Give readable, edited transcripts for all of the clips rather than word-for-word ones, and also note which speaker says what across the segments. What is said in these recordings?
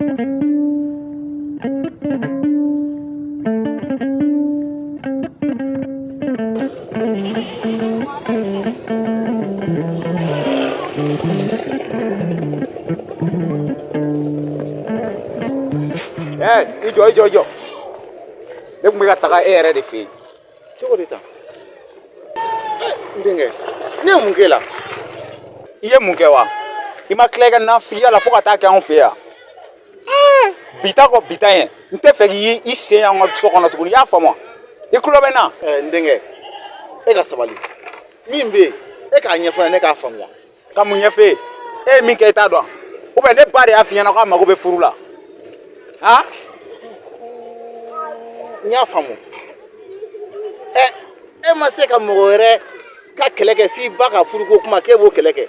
Speaker 1: I jɔ, i jɔ, i jɔ. Ne tun bɛ ka taga e yɛrɛ de fɛ yen.
Speaker 2: Cogo di tan, n denkɛ? Ne ye mun k'e la?
Speaker 1: I ye mun kɛ wa? I ma tila i ka nafigiya la fo ka taa kɛ anw fɛ yan. Bi ta kɔ bi ta ɲɛ, n tɛ fɛ k'i i sen y'an ka so kɔnɔ tuguni. I y'a faamu wa? I tulo bɛ n na?
Speaker 2: N denkɛ, e ka sabali. Min bɛ yen, e k'a ɲɛfɔ ne k'a faamuya.
Speaker 1: Ka mun ɲɛf'e ye? E ye min kɛ, i t'a dɔn? Ou bien ne ba de y'a f'i ɲɛna k'a mago bɛ furu la, han?
Speaker 2: N y'a faamu. E ma se ka mɔgɔ wɛrɛ ka kɛlɛ kɛ f'i ba ka furuko kuma, k'e b'o kɛlɛ kɛ.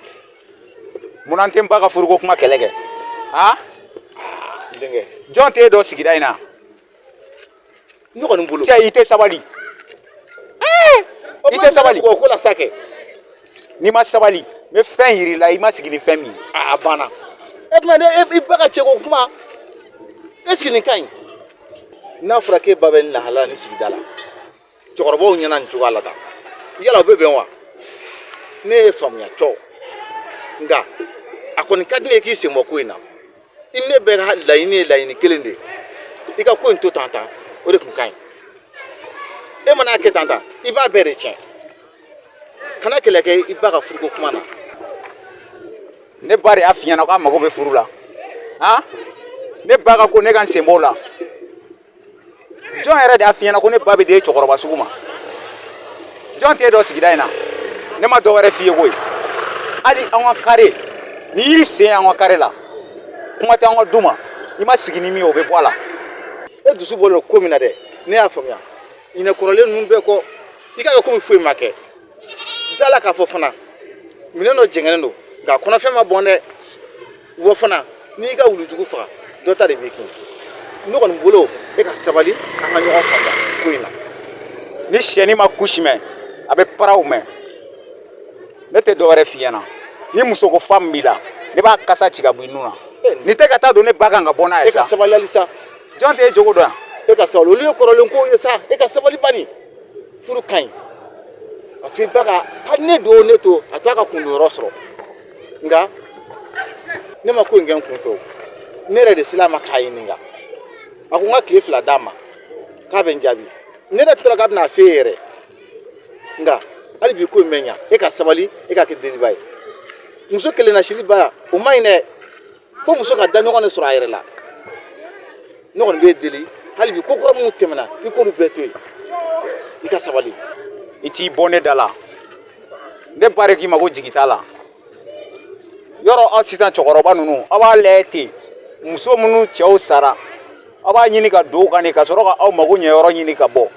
Speaker 1: Munna n tɛ n ba ka furuko kuma kɛlɛ kɛ, han?
Speaker 2: N denkɛ.
Speaker 1: Jɔn t'e dɔn sigida in na?
Speaker 2: Ne kɔni bolo.
Speaker 1: Cɛ, i tɛ sabali, i tɛ sabali.
Speaker 2: O ko la sa kɛ.
Speaker 1: N'i ma sabali, n bɛ fɛn yir'i la, i ma sigi ni fɛn min ye.
Speaker 2: A banna. E tuma ne i ba ka cɛko kuma, est ce que nin ka ɲi? N'a fɔra k'e ba bɛ nin lahala ni sigida la, cɛkɔrɔbaw ɲɛna nin cogoya la tan, yala o bɛ bɛn wa? Ne ye faamuya cɔ, nka a kɔni ka di ne ye k'i sen bɔ ko in na. I ne bɛɛ ka laɲini ye laɲini kelen de ye. I ka ko in to tan tan, o de tun ka ɲi. E mana kɛ tan tan, i b'a bɛɛ de tiɲɛ. Kana kɛlɛ kɛ i ba ka furuko kuma na.
Speaker 1: Ne ba de y'a f'i ɲɛna k'a mago bɛ furu la, han? Ne ba ka ko, ne ka n sen b'o la. Jɔn yɛrɛ de y'a f'i ɲɛna ko ne ba bɛ di e cɛkɔrɔba sugu ma? Jɔn t'e dɔn sigida in na? Ne ma dɔ wɛrɛ f'i ye koyi. Hali an ka kare, n'i y'i sen y'an ka kare la, kuma tɛ an ka du ma. I ma sigi ni min ye, o bɛ bɔ a la.
Speaker 2: E dusu bɔlen don ko min na dɛ, ne y'a faamuya. Ɲinɛ kɔrɔlen ninnu bɛɛ kɔ, i k'a kɛ komi foyi ma kɛ. Da la k'a fɔ fana, minɛn dɔ jɛngɛnnen don, nka a kɔnɔfɛn ma bɔn dɛ. Wa fana, n'i ka wulujugu faga, dɔ ta de b'i kin. Ne kɔni bolo, e ka sabali, an ka ɲɔgɔn faamuya ko in na.
Speaker 1: Ni sɛni ma kusi mɛn, a bɛ paraw mɛn. Ne tɛ dɔ wɛrɛ f'i ɲɛna. Ni musoko fa min b'i la, ne b'a kasa ci ka bɔ i nun na. Nin tɛ ka taa don ne ba kan ka bɔ n'a ye
Speaker 2: E ka
Speaker 1: sa.
Speaker 2: sabali halisa.
Speaker 1: Jɔn tɛ e jogo dɔn yan?
Speaker 2: E ka sabali, olu ye kɔrɔlen kow ye sa. E ka sabali bani. Furu ka ɲi, a to i ba ka, hali ne don ne to a to a ka kundonyɔrɔ sɔrɔ. Nka ne ma ko in kɛ n kun fɛ o. Ne yɛrɛ de sela a ma k'a ɲininka. A ko n ka tile 2 d'a ma k'a bɛ n jaabi. Ne yɛrɛ tora k'a bɛna a f'e ye yɛrɛ. Nka hali bi ko in bɛ ɲa. E ka sabali, e ka kɛ deliba ye. Muso kelen na siliba, o man ɲi dɛ. Fo muso ka da ɲɔgɔn de sɔrɔ a yɛrɛ la. Ne kɔni b'e deli hali bi, ko kɔrɔ minnu tɛmɛna, i k'olu bɛɛ to yen, i ka sabali.
Speaker 1: I t'i bɔ ne da la. Ne ba de k'i ma ko jigi t'a la. Yɔrɔ aw sisan cɛkɔrɔba ninnu, aw b'a lajɛ ten, muso minnu cɛw sara, aw b'a ɲini ka don u kan de ka sɔrɔ ka aw mago ɲɛ yɔrɔ ɲini ka bɔ.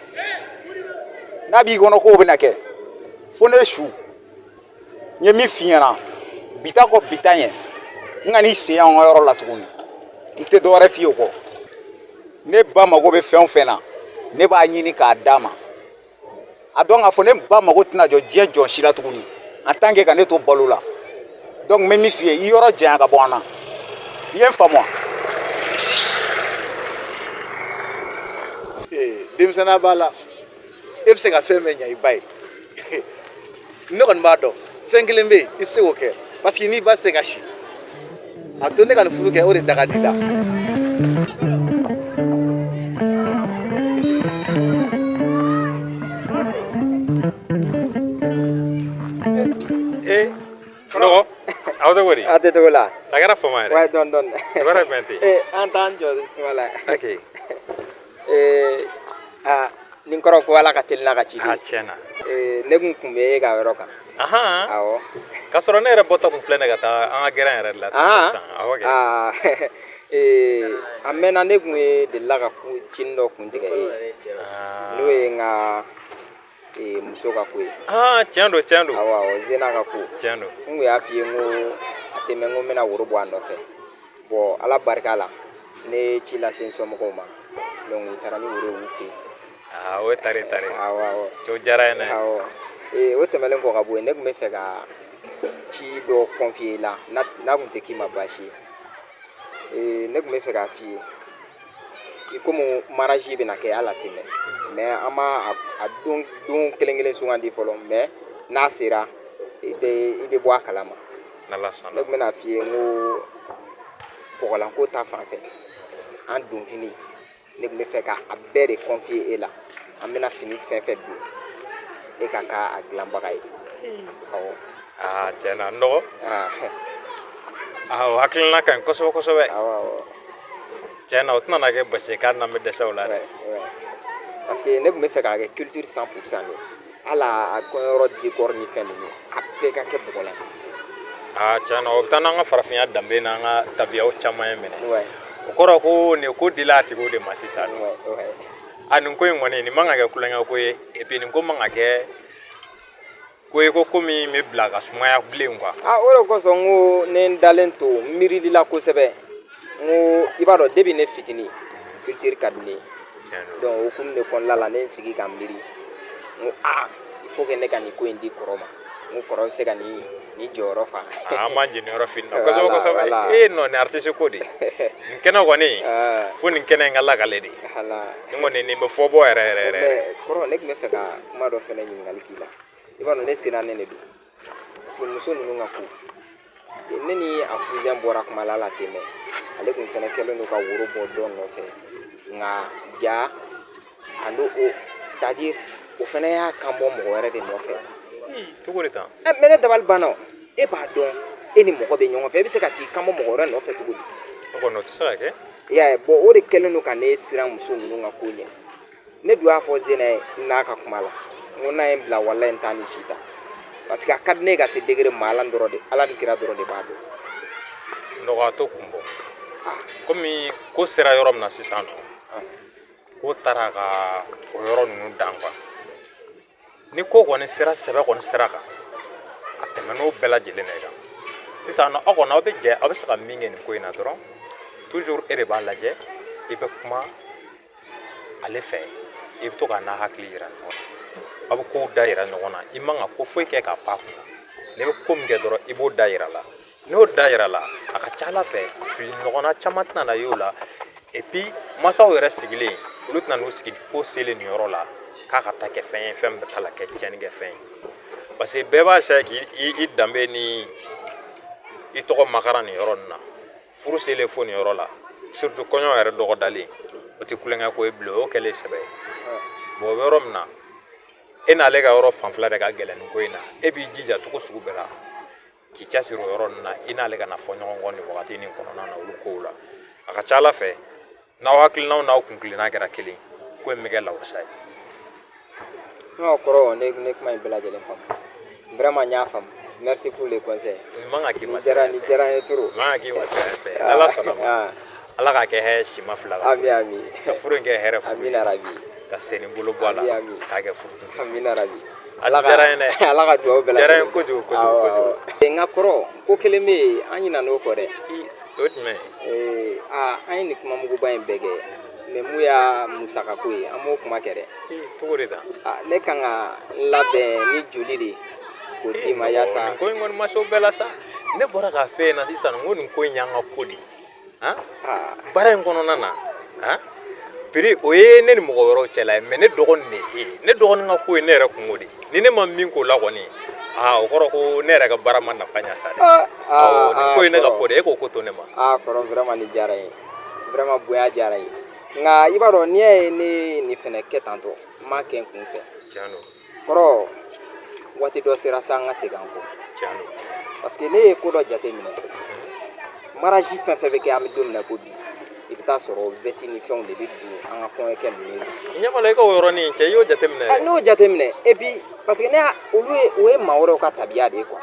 Speaker 1: N'a b'i kɔnɔ k'o bɛna kɛ fo ne su, n ye min f'i ɲɛna, bi ta kɔ bi ta ɲɛ, n kan'i sen y'anw ka yɔrɔ la tuguni. N tɛ dɔ wɛrɛ f'i ye o kɔ. Ne ba mago bɛ fɛn o fɛn na, ne b'a ɲini k'a d'a ma. A dɔn k'a fɔ ne ba mago tɛna jɔ diɲɛ jɔn si la tuguni en tant que ka ne to balo la. Donc n bɛ min f'i ye, i yɔrɔ janya ka bɔ an na. I ye n faamu wa?
Speaker 2: Denmisɛnninya b'a la, e bɛ se ka fɛn bɛɛ ɲɛ i ba ye. Ne kɔni b'a dɔn, fɛn kelen bɛ yen, i tɛ se k'o kɛ, parce que n'i ba tɛ se ka si. A to ne ka nin furu kɛ, o de da ka di la.
Speaker 3: Ee, nɔgɔ aw tɔgɔ di?
Speaker 4: A tɛ togo la.
Speaker 3: A kɛra fama yɛrɛ.
Speaker 4: Ouais, dɔɔni dɔɔni.
Speaker 3: Kibaruya jumɛn tɛ?
Speaker 4: Ee, an t'an jɔ suma la.
Speaker 3: Ok.
Speaker 4: Ee, aa, nin kɔrɔ ko Ala ka teli n'a ka ci.
Speaker 3: A tiɲɛ na.
Speaker 4: Ee, ne kun bɛ e ka yɔrɔ kan.
Speaker 3: Ahan.
Speaker 4: Awɔ.
Speaker 3: K'a sɔrɔ ne yɛrɛ bɔtɔ kun filɛ ne ka taa an ka gɛrɛn yɛrɛ de la sisan. Awɔ kɛ.
Speaker 4: Aa, ee, a mɛnna, ne kun ye delila ka cinin dɔ kun tigɛ e ye. N'o ye n ka muso ka ko ye.
Speaker 3: Aa, tiɲɛ don, tiɲɛ don.
Speaker 4: Awɔ, awɔ, Zena ka ko.
Speaker 3: Tiɲɛ don.
Speaker 4: N kun y'a f'i ye n ko a tɛ mɛn, n ko n bɛna woro bɔ a nɔfɛ. Bon, Ala barika la, ne ye ci lase n somɔgɔw ma. Donc u taara ni woro ye u fɛ yen.
Speaker 3: Aa, o ye tare tare.
Speaker 4: Awɔ, awɔ.
Speaker 3: Cɛw diyara n ye dɛ.
Speaker 4: Awɔ. Ee, o tɛmɛnen kɔ ka bɔ yen, ne tun bɛ fɛ ka ci dɔ confier i la, n'a kun tɛ k'i ma baasi ye. Ee, Ne tun bɛ fɛ k'a f'i ye i komi mariage bɛna kɛ hali a tɛ mɛn, mais an ma a don don kelen kelen sugandi fɔlɔ, mais n'a sera i tɛ i bɛ bɔ a kalama.
Speaker 3: N'Ala
Speaker 4: Ne
Speaker 3: sɔnna.
Speaker 4: tun bɛna f'i ye n ko bɔgɔlanko ta fan fɛ, an donfini, ne tun bɛ fɛ ka a bɛɛ de confier e la. An bɛna fini fɛn fɛn don, e ka k'a dilanbaga ye, awɔ.
Speaker 3: Aa, tiɲɛ na n dɔgɔ.
Speaker 4: Ah,
Speaker 3: Aa, o hakilina ka ɲi kosɛbɛ kosɛbɛ.
Speaker 4: Awɔ.
Speaker 3: Tiɲɛ na, o tɛna na kɛ basi ye k'a n'an bɛ dɛsɛ o la dɛ.
Speaker 4: Ouais. Parce que ne tun bɛ fɛ k'a kɛ culture 100% de ye. Hali a kɔɲɔyɔrɔ décor ni fɛn ninnu, a bɛɛ ka kɛ bɔgɔlan ye.
Speaker 3: Aa, tiɲɛ na, o bɛ taa n'an ka farafinya danbe n'an ka tabiyaw caman ye minɛ. O kɔrɔ ko nin ko dila a tigiw de ma sisan.
Speaker 4: Ouais.
Speaker 3: A nin ko in kɔni, nin man ka kɛ kulonkɛ ko ye, et puis nin ko man ka kɛ ko ye ko ko min bɛ bila ka sumaya bilen quoi.
Speaker 4: Ah, o de kosɔn n ko ne n dalen to n miirili la kosɛbɛ. N ko i b'a dɔn, depuis ne fitinin, culture ka di ne ye.
Speaker 3: Tiɲɛ don.
Speaker 4: Donc o hukumu de kɔnɔna la, ne ye n sigi ka miiri, n ko aa, il faut que ne ka nin ko in di kɔrɔ ma. N ko kɔrɔ bɛ se ka nin jɔyɔrɔ fa.
Speaker 3: Aa, an b'an jeniyɔrɔ fin na kosɛbɛ
Speaker 4: Voilà,
Speaker 3: kosɛbɛ.
Speaker 4: voilà.
Speaker 3: Ee non, nin artiste ko de, nin kɛnɛ kɔni, fo nin kɛnɛ in ka lakale de. Nin kɔni, nin bɛ fɔ bɔ yɛrɛ yɛrɛ yɛrɛ.
Speaker 4: Mais kɔrɔ, ne tun bɛ fɛ ka kuma dɔ fɛnɛ ɲininkali k'i la. I b'a dɔn, ne sirannen de don parce que muso ninnu ka ko, ne ni a cousin bɔra kuma la la ten, mais ale kun fɛnɛ kɛlen don ka woro bɔ dɔ nɔfɛ, nka ja a n'o o, c'est à dire o fɛnɛ y'a kan bɔ mɔgɔ wɛrɛ de nɔfɛ.
Speaker 3: Cogo di tan?
Speaker 4: Ɛ, mais ne dabali banna o. E b'a dɔn, e ni mɔgɔ bɛ ɲɔgɔn fɛ, e bɛ se ka t'i kan bɔ mɔgɔ wɛrɛ nɔfɛ cogo di?
Speaker 3: O kɔni, o tɛ se ka kɛ.
Speaker 4: I y'a ye, bon, o de kɛlen don ka ne siran muso ninnu ka ko ɲɛ. Ne dun y'a fɔ Zena ye n'a ka kuma la, n ko n'a ye n bila, walayi, n t'a ni si ta, parce que a ka di ne ye ka se degré ma, Ala dɔrɔn de, Ala ni kira dɔrɔn de b'a dɔn.
Speaker 3: Nɔgɔya to kun bɔ, komi ko sera yɔrɔ min na sisan nɔ, ko taara ka o yɔrɔ ninnu dan quoi. Ni ko kɔni sera sɛbɛ kɔni sira kan, a tɛmɛn'o bɛɛ lajɛlen de kan sisan nɔ. Aw kɔni, aw bɛ jɛ, aw bɛ se ka min kɛ nin ko in na dɔrɔn, toujours e de b'a lajɛ, i bɛ kuma ale fɛ, i bɛ to k'a n'a hakili yira ɲɔgɔn na, aw bɛ kow da yira ɲɔgɔn na. I man ka ko foyi kɛ k'a pan kunna. N'i bɛ ko min kɛ dɔrɔn, i b'o da yira la. N'o da yira la, a ka ca ala fɛ, fili ɲɔgɔnna caman tɛna na ye o la. Et puis masaw yɛrɛ sigilen, olu tɛna n'u sigi ko selen nin yɔrɔ la k'a ka taa kɛ fɛn ye, fɛn min bɛ taa la kɛ tiɲɛni kɛ fɛn ye, parce que bɛɛ b'a essayer k'i i danbe ni i tɔgɔ makara nin yɔrɔ nin na. Furu selen fo nin yɔrɔ la, surtout kɔɲɔ yɛrɛ dɔgɔdalen, o tɛ kulonkɛ ko ye bilen, o kɛlen sɛbɛ ye. Bon, o bɛ yɔrɔ min na, e n'ale ka yɔrɔ fanfɛla de ka gɛlɛn nin ko in na. E b'i jija cogo sugu bɛɛ la k'i cɛsiri o yɔrɔ ninnu na, i n'ale kana fɔ ɲɔgɔn kɔ nin wagati nin kɔnɔna na olu kow la. A ka ca ala fɛ, n'aw hakilinaw n'aw kunkilenna kɛra kelen, ko in bɛ kɛ lawasa ye.
Speaker 4: Non, kɔrɔ, ne kuma in bɛɛ lajɛlen faamu, vraiment n y'a faamu. Merci pour les conseils.
Speaker 3: Nin man ka k'i ma
Speaker 4: Nin diyara
Speaker 3: sira
Speaker 4: nin
Speaker 3: fɛ.
Speaker 4: diyara n ye trop.
Speaker 3: Nin man ka k'i ma sira fɛ. N'Ala sɔnna ma, Ala k'a kɛ hɛrɛ sima fila ka furu
Speaker 4: Ami, ami.
Speaker 3: Ka furu in kɛ hɛrɛ furu ye.
Speaker 4: Amina rabi.
Speaker 3: Ka sen ni bolo bɔ a la.
Speaker 4: Ami, ami.
Speaker 3: K'a kɛ furu dun.
Speaker 4: Amina rabi.
Speaker 3: A diyara n ye dɛ.
Speaker 4: Ala ka dugawu bɛɛ
Speaker 3: Diyara n ye
Speaker 4: lajɛlen.
Speaker 3: kojugu, kojugu,
Speaker 4: Awɔ,
Speaker 3: kojugu.
Speaker 4: awɔ. N ka kɔrɔ, ko kelen bɛ yen, an ɲinɛna o kɔ dɛ.
Speaker 3: O ye jumɛn ye?
Speaker 4: Aa, an ye nin kuma muguba in bɛɛ kɛ, mais mun y'a musakako ye, an m'o kuma kɛ dɛ.
Speaker 3: Cogo di tan?
Speaker 4: Aa, ne kan ka n labɛn ni joli de ye k'o d'i ma yaasa
Speaker 3: Nin ko in kɔni ma se o bɛɛ la sa. Ne bɔra k'a f'e ɲɛna sisan ko nin ko in y'an ka ko de ye, han. Baara in kɔnɔna na, han, prix o ye ne ni mɔgɔ wɛrɛw cɛla ye, mais ne dɔgɔnin de ye e ye. Ne dɔgɔnin ka ko ye ne yɛrɛ kungo de ye. Ni ne ma min k'o la kɔni, aa, o kɔrɔ ko ne yɛrɛ ka baara ma nafa ɲa sa dɛ. Awɔ, nin ko ye ne ka ko de ye, e k'o ko to ne ma.
Speaker 4: Aa, kɔrɔ, vraiment nin diyara n ye, vraiment bonya diyara n ye. Nka i b'a dɔn, n'i y'a ye ne ye nin fɛnɛ kɛ tantɔ, n m'a kɛ n kun fɛ.
Speaker 3: Tiɲɛ don.
Speaker 4: Kɔrɔ, waati dɔ sera sa, an ka segin an kɔ.
Speaker 3: Tiɲɛ don.
Speaker 4: Parce que ne ye ko dɔ jate minɛ, mariage fɛn fɛn bɛ kɛ, an bɛ don min na ko bi, i bɛ taa sɔrɔ veste ni fɛnw de bɛ don an ka kɔɲɔkɛ ninnu na.
Speaker 3: Ɲɛ b'a la, i ka o yɔrɔnin cɛ, i y'o jateminɛ
Speaker 4: Ah,
Speaker 3: dɛ.
Speaker 4: ne y'o jateminɛ, et puis parce que ne y'a olu ye, o ye maa wɛrɛw ka tabiya de ye quoi.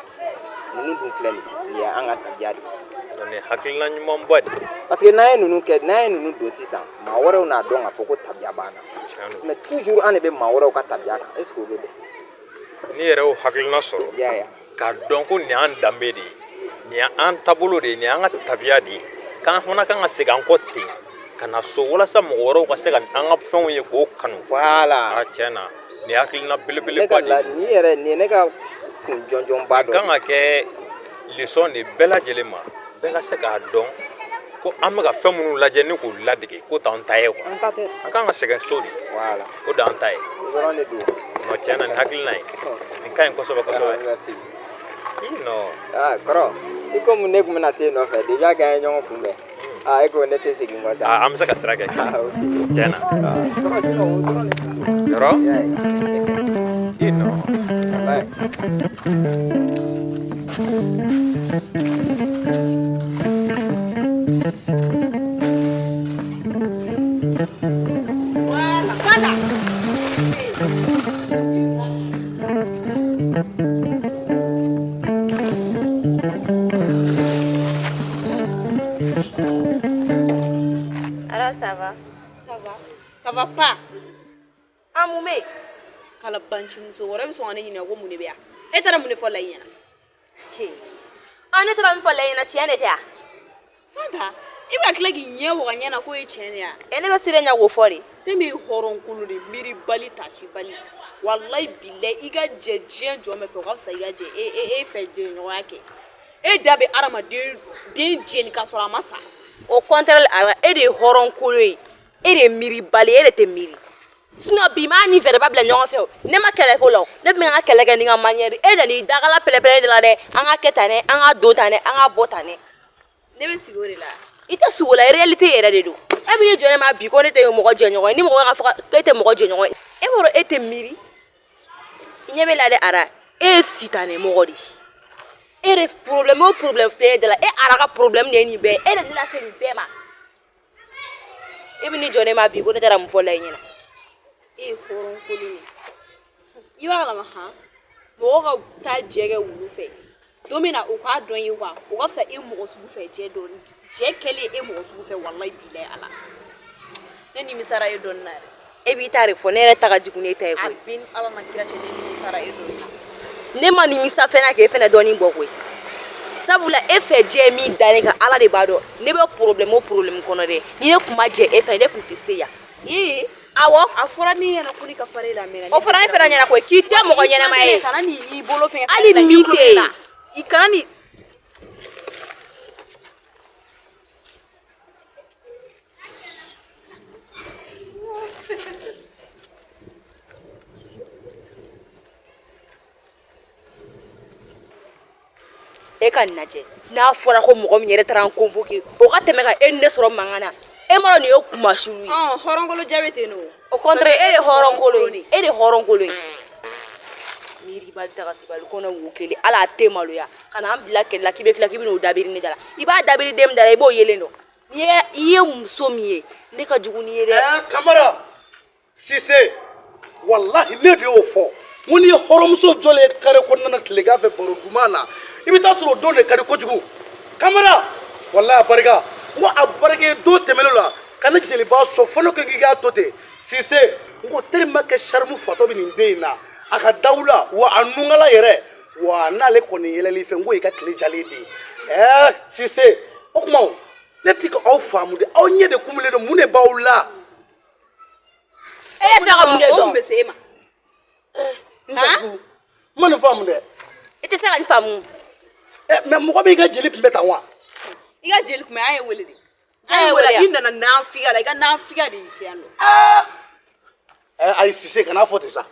Speaker 4: Ninnu dun filɛ nin ye, nin ye an ka tabiya de ye.
Speaker 3: Nin hakilina ɲumanba de ye.
Speaker 4: Parce que n'an ye ninnu kɛ, n'an ye ninnu don sisan, maa wɛrɛw n'a dɔn k'a fɔ ko tabiya b'an na.
Speaker 3: Tiɲɛ don.
Speaker 4: Mais toujours an de bɛ maa wɛrɛw ka tabiya kan, est ce que o bɛ bɛn?
Speaker 3: N'i yɛrɛ y'o hakilina sɔrɔ
Speaker 4: I y'a ye wa?
Speaker 3: k'a dɔn ko nin y'an danbe de ye, nin y'an taabolo de ye, nin y'an ka tabiya de ye, k'an fana kan ka segin an kɔ ten ka na so walasa mɔgɔ wɛrɛw ka se ka an ka fɛnw ye k'o kanu.
Speaker 4: Voilà.
Speaker 3: A tiɲɛ na, nin ye hakilina
Speaker 4: Ne
Speaker 3: belebeleba
Speaker 4: ka
Speaker 3: de
Speaker 4: la
Speaker 3: ye.
Speaker 4: nin yɛrɛ, nin ye ne ka kun jɔnjɔnba dɔ
Speaker 3: Kan
Speaker 4: de
Speaker 3: ka kɛ leçon de bɛɛ lajɛlen ma, bɛɛ ka se k'a dɔn. Ko an bɛ ka fɛn minnu lajɛ ni k'u ladege k'o t'an ta ye quoi.
Speaker 4: An ta tɛ.
Speaker 3: An kan ka sɛgɛn so de.
Speaker 4: Voilà.
Speaker 3: O d'an ta ye.
Speaker 4: O dɔrɔn de don.
Speaker 3: Non, tiɲɛ na nin hakilina ye nin ka ɲi kosɛbɛ kosɛbɛ.
Speaker 4: Merci.
Speaker 3: Ii non.
Speaker 4: Ah kɔrɔ, i komi ne tun bɛna t'e nɔfɛ déjà k'an ye ɲɔgɔn kunbɛn. Ah e ko ne tɛ segin kɔ sa.
Speaker 3: Ah, an bɛ se ka sira kɛ.
Speaker 4: Ah ok.
Speaker 3: Tiɲɛ na.
Speaker 4: Ah kɔrɔ sinon o dɔrɔn de tun don.
Speaker 3: Yɔrɔ?
Speaker 4: I y'a ye.
Speaker 3: Ii non.
Speaker 4: Wallahi.
Speaker 5: Voilà, voilà.
Speaker 6: Alors ça va?
Speaker 5: Ça va. Ça va pas.
Speaker 6: Ah mun bɛ yen?
Speaker 5: Kalabanci muso wɛrɛ bɛ sɔn ka ne ɲininka ko mun de bɛ yan? E taara mun de fɔ Layi ɲɛna?
Speaker 6: Ah ne taara min fɔ Layi ɲɛna tiɲɛ de tɛ wa?
Speaker 5: Fanta, i bɛ ka tila k'i ɲɛ waga ɲɛ na k'o ye tiɲɛ de ye wa?
Speaker 6: E ne bɛ siran ɲɛ k'o fɔ de.
Speaker 5: Fɛn min ye hɔrɔnkolo de miiribali taasibali walayi bilayi i ka jɛ diɲɛ jɔn bɛɛ fɛ o ka fisa i ka jɛ e e e fɛ jɛɲɔgɔnya kɛ e da bɛ hadamaden den jeni k'a sɔrɔ a ma sa.
Speaker 6: Au contraire ara e de ye hɔrɔnkolo ye e de ye miiribali e de tɛ miiri sinon bi m'a ni fɛrɛba bila ɲɔgɔn fɛ o ne ma kɛlɛ k'o la o ne tun bɛ n ka kɛlɛ kɛ ni n ka manière e nana i dagala pɛlɛpɛlɛ de la dɛ an ka kɛ tan dɛ an ka don tan dɛ an ka bɔ tan dɛ.
Speaker 5: Ne bɛ sigi o de la.
Speaker 6: I tɛ sigi o la réalité yɛrɛ de don e bɛ n'i jɔ ne ma bi ko ne tɛ mɔgɔ jɛɲɔgɔn ye ni mɔgɔ ka fɔ k'e tɛ mɔgɔ jɛɲɔgɔn ye e b'a dɔn e tɛ miiri i ɲɛ bɛ la dɛ ara e ye sitanɛ mɔgɔ de ye e de problème o problème filɛ e da la e ara ka problème de ye nin bɛɛ ye e de ne lase nin bɛɛ ma e bɛ n'i jɔ ne ma bi ko ne taara mun fɔ Layi ɲɛna.
Speaker 5: E ye hɔrɔnkolon ye i b'a kalama han mɔgɔ ka taa jɛ kɛ wulu fɛ don min na u k'a dɔn ye quoi o ka fisa e mɔgɔ sugu fɛ jɛ dɔɔni jɛ kɛlen e mɔgɔ sugu fɛ walayi bilayi ala ne nimisara e dɔɔni na yɛrɛ.
Speaker 6: E b'i ta de fɔ ne yɛrɛ ta ka jugu n'e ta ye
Speaker 5: A
Speaker 6: koyi.
Speaker 5: bɛ ni ala na kira cɛ ne nimisara e dɔɔni na.
Speaker 6: Ne ma nimisa fɛn na k'e fɛnɛ dɔɔni bɔ koyi sabula e fɛ jɛ min da ne kan ala de b'a dɔn ne bɛ problème o problème kɔnɔ dɛ ni ne kun ma jɛ e fɛ ne kun tɛ se yan.
Speaker 5: Ee
Speaker 6: awɔ.
Speaker 5: A fɔra ne ɲɛna ko ne ka fara e la a mɛnna.
Speaker 6: O fɔra ne fɛnɛ ɲɛna koyi k'i tɛ mɔgɔ ɲɛnama ye.
Speaker 5: Kana nin i bolo fɛngɛ.
Speaker 6: Hali min tɛ yen.
Speaker 5: I kana nin.
Speaker 6: E ka nin lajɛ n'a fɔra ko mɔgɔ min yɛrɛ taara n convoquer o ka tɛmɛ ka e ni ne sɔrɔ mankan na e m'a dɔn nin ye kunmasulu ye.
Speaker 5: Hɔrɔnkolo jaabi ten nɔ.
Speaker 6: Au contraire e de hɔrɔnkolo ye e de hɔrɔnkolo ye. Miiribali tagasibali kɔnɔ wo kelen ala a tɛ maloya ka na an bila kɛlɛ la k'i bɛ tila k'i bɛ n'o dabiri ne da la i b'a dabiri den min da la i b'o yelen dɔn n'i ye i ye muso min ye ne ka jugu n'i ye dɛ.
Speaker 2: Ɛɛ Kamara Sise walahi ne de y'o fɔ n ko n'i ye hɔrɔnmuso jɔlen ye kare kɔnɔna na tilegan fɛ baro duman na i bɛ taa sɔrɔ o don de ka di kojugu Kamara walahi a barika n ko a barika ye don tɛmɛnen la ka ne jeliba sɔn fo ne ko k'i k'a to ten Sise n ko tellement que charme fatɔ bɛ nin den in na a ka dawula wa a nunkala yɛrɛ wa n'ale kɔni yɛlɛl'i fɛ n ko i ka tile jalen de ɛɛ Sise o tuma o ne ti ka aw faamu dɛ aw ɲɛ de kumulen don mun de b'aw la.
Speaker 6: E bɛ fɛ ka mun de
Speaker 5: O
Speaker 6: dɔn?
Speaker 5: mun bɛ se e ma?
Speaker 2: N jatigiw n ma nin faamu dɛ.
Speaker 6: I tɛ se ka nin faamu.
Speaker 2: Ɛ mais mɔgɔ b'i ka jeli tun bɛ tan wa?
Speaker 5: I ka jeli kun bɛ an ye wele de.
Speaker 6: An ye wele
Speaker 5: I nana nafigiya la i ka nafigiya de y'i se yan nɔ.
Speaker 2: Ɛ ayi Sise kana fɔ ten sa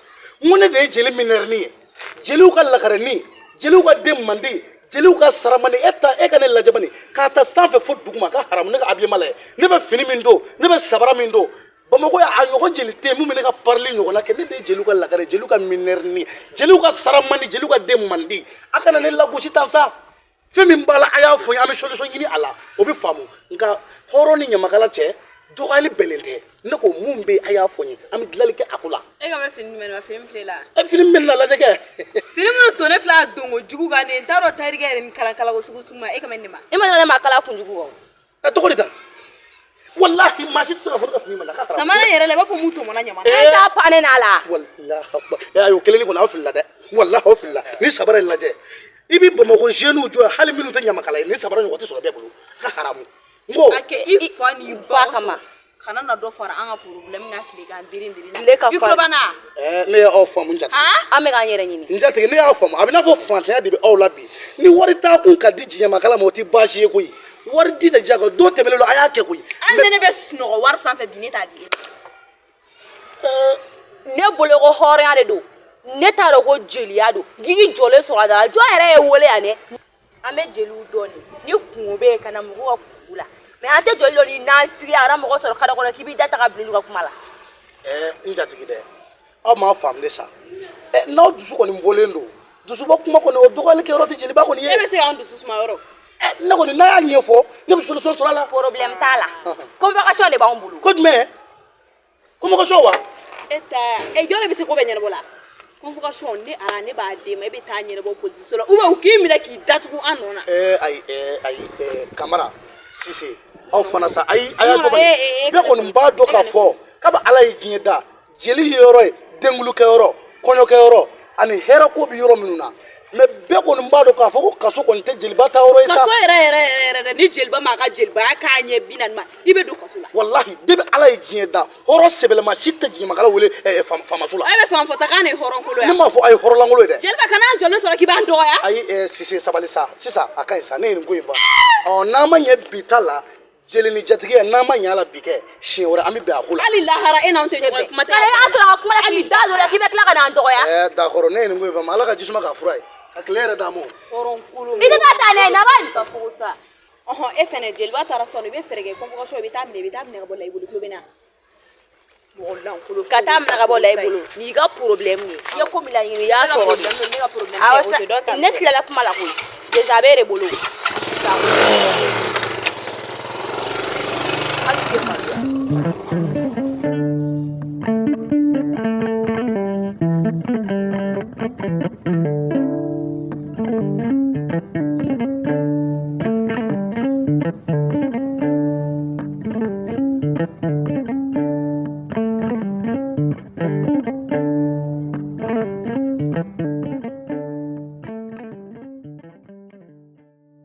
Speaker 2: n ko ne de ye jeli minɛrini ye jeliw ka lakarini jeliw ka den mandi jeliw ka saramani e ta e ka ne lajɛ bani k'a ta sanfɛ fo duguma ka haramu ne ka habillement lajɛ ne bɛ fini min don ne bɛ sabara min don bamakɔ yan a ɲɔgɔn jeli tɛ yen min bɛ ne ka parili ɲɔgɔnna kɛ ne de ye jeliw ka lakare jeliw ka minɛrini jeliw ka saramani jeliw ka den mandi a kana ne lagosi tan sa fɛn min b'a la a y'a fɔ n ye an bɛ solution ɲini a la o bɛ faamu nka hɔrɔn ni ɲamakala cɛ dɔgɔyali bɛnnen tɛ ne ko mun bɛ yen a y'a fɔ n ye an bɛ dilanli kɛ a ko la.
Speaker 5: E ka bɛ fini jumɛn de ma fini filɛ la.
Speaker 2: E fini min bɛ ne la lajɛ kɛ.
Speaker 5: Fini minnu to ne filɛ a donko jugu kan nin n t'a dɔn tayirikɛ yɛrɛ ni kalankalako sugu sugu ma e ka bɛ nin de ma.
Speaker 6: E ma ne ma kala kunjugu kɔ.
Speaker 2: Ɛ tɔgɔ de ta walahi maa si tɛ se ka fɔ ne ka fini ma na k'a kalan.
Speaker 5: Samara yɛrɛ la i b'a fɔ mun tɔmɔna ɲama na.
Speaker 6: E t'a pan ne n'a la.
Speaker 2: Walahi ayi o kelen kɔni aw filila dɛ walahi aw filila ni sabara in lajɛ i bɛ bamakɔ jeunes jɔ hali minnu tɛ ɲamakala ye ni sabara ɲɔgɔn tɛ sɔrɔ bɛɛ bolo ka haramu n ko
Speaker 5: A kɛ i fa n'i ba
Speaker 6: ba kama.
Speaker 5: Kana na dɔ fara an ka problème kan tile kan deren deren.
Speaker 6: Tile ka
Speaker 5: I tulo b'an na.
Speaker 2: ɛɛ ne y'aw faamu n jatigi.
Speaker 6: An bɛ k'an yɛrɛ ɲini.
Speaker 2: N jatigi ne y'a faamu a bɛ n'a fɔ fantanya de bɛ aw la bi ni wari t'a kun ka di ɲamakala ma o tɛ baasi ye koyi
Speaker 7: Wari di tɛ diyagoya, don tɛmɛlen don, a y'a kɛ koyi.
Speaker 5: Hali ni ne bɛ sunɔgɔ wari sanfɛ bi, ne t'a di e ma.
Speaker 6: Ne bolo ko hɔrɔnya de don, ne t'a dɔn ko jeliya don. K'i jɔlen sɔrɔ a da la, jɔn yɛrɛ ye wele yan dɛ? An bɛ jeliw dɔn de ni kungo bɛ yen ka na mɔgɔw ka kungo la, mais an tɛ jeli dɔn ni nafigiya a kana mɔgɔ sɔrɔ kare kɔnɔ k'i b'i da ta ka bila olu ka kuma la.
Speaker 7: Ɛɛ, n jatigi dɛ, aw m'a faamu de sa. Ɛ, n'aw dusu kɔni bɔlen don, dusubɔ kuma kɔni, o dɔgɔyali kɛ yɔrɔ tɛ jeliba kɔni ye.
Speaker 5: E bɛ se k'an dusu suma yɔrɔ?
Speaker 7: Ɛ, ne kɔni, n'a y'a ɲɛfɔ, ne bɛ solution sɔrɔ a la.
Speaker 6: Problème t'a la, convocation de b'anw bolo.
Speaker 7: Ko jumɛn? Convocation wa?
Speaker 5: E ta e jɔn de bɛ se ko bɛɛ ɲɛnabɔ la? Convocation, ne ara ne b'a d'e ma, e bɛ taa ɲɛnabɔ polisiso la ou bien u k'i minɛ k'i datugu an nɔ na.
Speaker 7: Ɛɛ, ayi, ɛɛ, ayi, ɛɛ, Kamara Sise, aw fana sa, ayi, a y'a to
Speaker 5: Non, eh, eh,
Speaker 7: bɛɛ kɔni b'a dɔn k'a fɔ k'a ala ye diɲɛ da, jeli ye yɔrɔ ye, denkundi kɛyɔrɔ, kɔɲɔkɛyɔrɔ ani hɛrɛ ko bɛ yɔrɔ minnu na. Mais bɛɛ kɔni b'a dɔn k'a fɔ ko kaso kɔni tɛ jeliba ta yɔrɔ ye sa.
Speaker 5: Kaso yɛrɛ yɛrɛ yɛrɛ yɛrɛ dɛ, ni jeliba ma a ka jelibaya k'a ɲɛ 40 ma, i bɛ don kaso la.
Speaker 7: Walahi, depuis ala ye diɲɛ da, hɔrɔn sɛbɛlɛma si tɛ ɲamakala wele faamaso la.
Speaker 5: E bɛ fɛn fɔ sa k'an de ye hɔrɔnkolo
Speaker 7: Ne
Speaker 5: yan.
Speaker 7: m'a fɔ a ye hɔrɔnlankolon ye dɛ.
Speaker 5: Jeliba, kana an jɔlen sɔrɔ k'i b'an dɔgɔya.
Speaker 7: Ayi, Sise, sabali sa. Sisan a ka ɲi sa, ne ye nin ko in fa ɔ, n'an ma ɲɛ bi ta la, jeli ni jatigiya, n'an ma ɲɛ a la bi kɛ, siɲɛ wɛrɛ an bɛ bɛn a ko la.
Speaker 5: Hali lahara e n'anw tɛ ɲɔgɔn ye, kuma tɛ.
Speaker 6: Kana y'a sɔrɔ ka kuma la k'i da don la k'i bɛ tila ka n'an dɔgɔya.
Speaker 7: Ɛɛ, d'accord, ne ye nin ko in faamu. Ala ka jisuma k'a fura ye ka tile yɛrɛ d'a ma o.
Speaker 5: Hɔrɔnkolon.
Speaker 6: I tɛ taa ta ne na bani.
Speaker 5: Fa fogo sa. Ɔhɔn, e fɛnɛ, jeliba taara sɔnni, i bɛ fɛɛrɛ kɛ convocation, i bɛ taa minɛ, i bɛ taa minɛ ka bɔ layi bolo, tulo bɛ na. Mɔgɔ lankolon.
Speaker 6: Ka taa minɛ ka bɔ la i bolo, n'i ka problème ye, i ye ko min laɲini, i y'a sɔrɔ de.
Speaker 5: Ne ka problème
Speaker 6: Awɔ.
Speaker 5: tɛ, o tɛ dɔ ta.
Speaker 6: Sa, ne tilala kuma la koyi, déjà a b'e de bolo. Hali tɛ maloya.